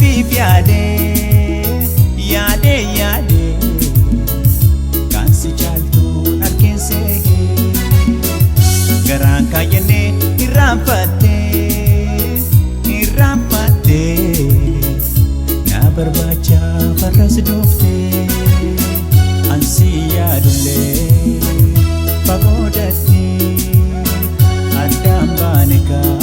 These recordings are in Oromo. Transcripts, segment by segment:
ifiif yaadee yaadee yaadee kan si caaltuun arkinsee garaan kaayyannee irraanfattee irraanfattee na barbaacha farras dooftee ansi yaadullee fagoodatti addaan baane kaa.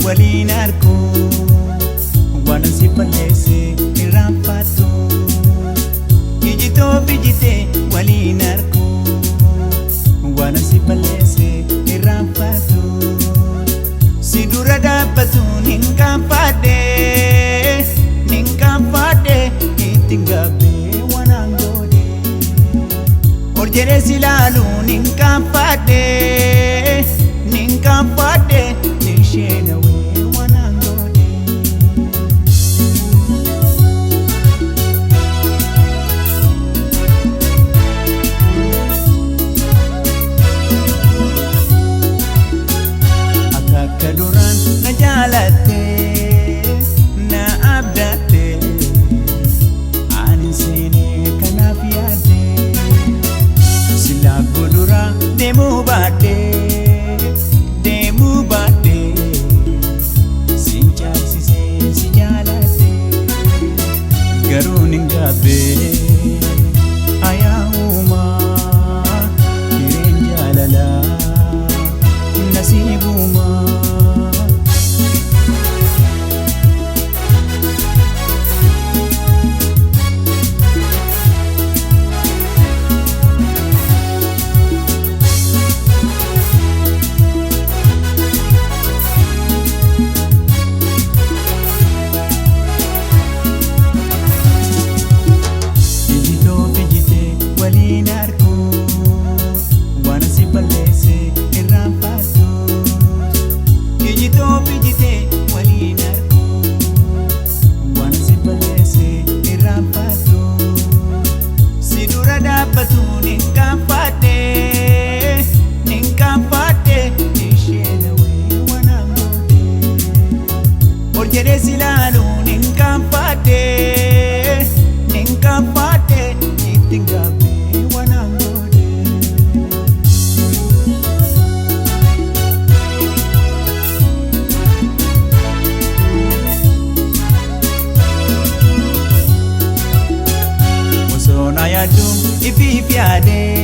Waliin arguu waan si balleesse irraanfattu ijitoo ijitee waliin arguu waan si balleesse irraanfattu si dura dhaabbatuun hin qaanfadhe hin qaanfadhe ittiin gaabbee waan aangoodhe ol jedhee si ilaaluun hin qaanfadhe hin qaanfadhe. Akka duraan na jaalatte na abdatte ani seenee kanaaf yaadde silaa godura deemuu baadhe deemuu baadhe sin caalsisee si jaaladhe garuu nin gaabbee ayyaa'umaa hireen jaalalaa. Nasiibuma. Ijitoo ijitee waliin arguu waan si balleesse irraanfattu. Ijitoo ijitee waliin arguu waan si balleesse irraanfattu. Si dura dhaabbatuun hin qaanfadhe hin qaanfadhe isheen hawwee waan aangoodhe. Ol jedhee si ilaaluun hin qaanfadhe hin qaanfadhe ittiin gaabbee waan aangoodhe. Osoo na yaaduun ifiif yaadee